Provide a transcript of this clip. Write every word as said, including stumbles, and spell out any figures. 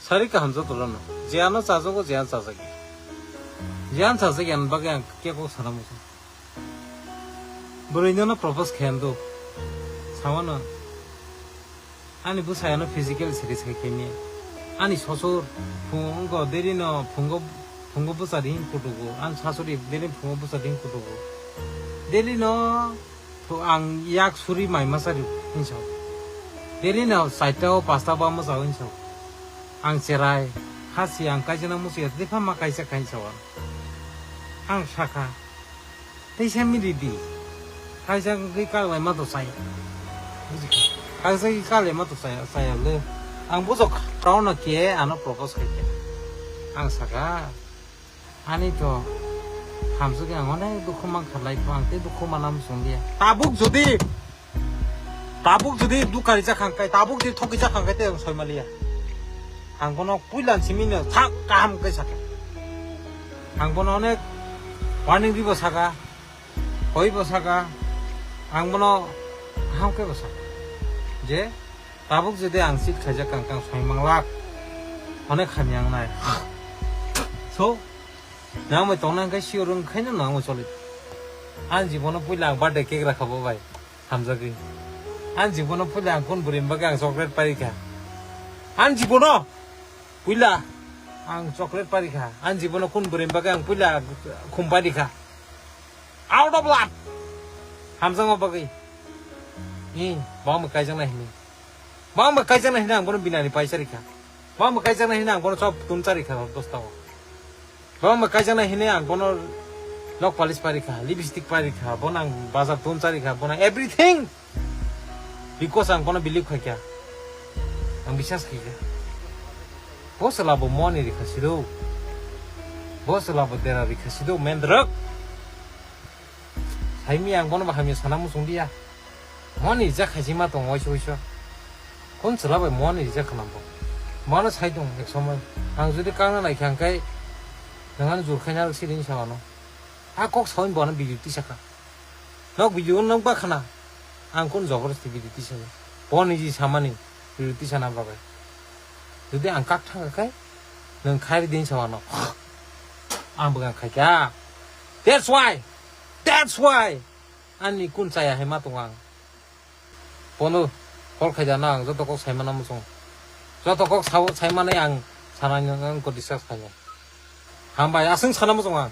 Sari kaham joto rano. Jiyano chajago, jiyano chajagi. Jiyano chajagi ani bagwi ang kebo sana muchung. Bwrwi nono propose khayan do. Sawano. Ani bwsayano physical satisfy khaimya. Ani sosor phungo derino phungo phungo bwchadi hin kutugo. Ani sasuri deri phungo bwchadi hin kutugo. Derino Phu-, ang yak suri mai masa ri hinsa. Deli no saita o pasta ba masa hinsa. Ang cherai, hasi ang kaisa na musi ya, defa ma kaisa kaisa wa. Ang saka. Teisa mi di di. Kaisa gwi kak lai ma to sai. Buji ka. Kaisa gwi kak lai ma to sai, sai le. Ang bujok rao na ke ano propose kai ke. Ang saka. Ani to hamsuk ang onek dukhu mankha lai pho, ang tei dukhu mana muchung liya. Tabuk jodi, tabuk jodi dukari jakhang kai, tabuk jodi thoki jakhang kai, tei ang soi maliya. Ang bono puilan simi no thak kaham kai sakha. Ang bono onek warning ribo saka, hoi bo saka, ang bono ham kai bo saka. Je, Tabuk jodi ang cheat khaijak kang kang soi manglak, onek hamya wngnai. So, nang bai tongnai hwnkhe sure wngkhaino nang bai choli. Ani jibono puila ang birthday cake rakha bo bai, hamjagwi. Ani jibono puila ang kun bwrwi ni bagwi ang chocolate parikha. Ani jibono puila ang chocolate parikha. Ani jibono kun bwrwi ni bagwi ang puila khum parikha. Out of love. Hamjakma bagwi. Ni, bo ang bai kaijaknai hini. Bo ang bai kaijaknai hini ang bono binani paisa rikha. Bo ang bai kaijaknai hini ang bono chop tun charikha dosta o. Bo ang bai kaijaknai hini ang bono nok polish parikha, lipstick parikha, bono ang bazar tun charikha, bono everything. Because ang bono believe khaikha. Ang biswas khaikha. Bo chwla bo moni rikha sido. Bo chwla bo dera rikha sido, mendrwk. Saimi ang bono bo hamya sana muchung liya. Moni rijak khaisi ma tongo waisa waisa. Kun chwla bai moni rijak khana bo. Mano sai tong ek somoi. Ang jodi kangna naikha hwnkhe nwng ano jur khaina rwk siri hinwi sa mano. A kok sawi bo ano video tisakha. Nok video nok ba khana. Ang kun joborosti video tisani. Bo niji samani video tisana bagwi. Jodi ang kak thangkha khe nwng khairi din sa mano. Ang bwkha khaikha. That's why. That's why. Ani kun chaya hai ma tongo ang. Bono call khaida na ang joto kok saimana muchung. Joto kok sao-, saimani ang sanani ang ko discuss khainai. Hambai, aswng sana muchung ang.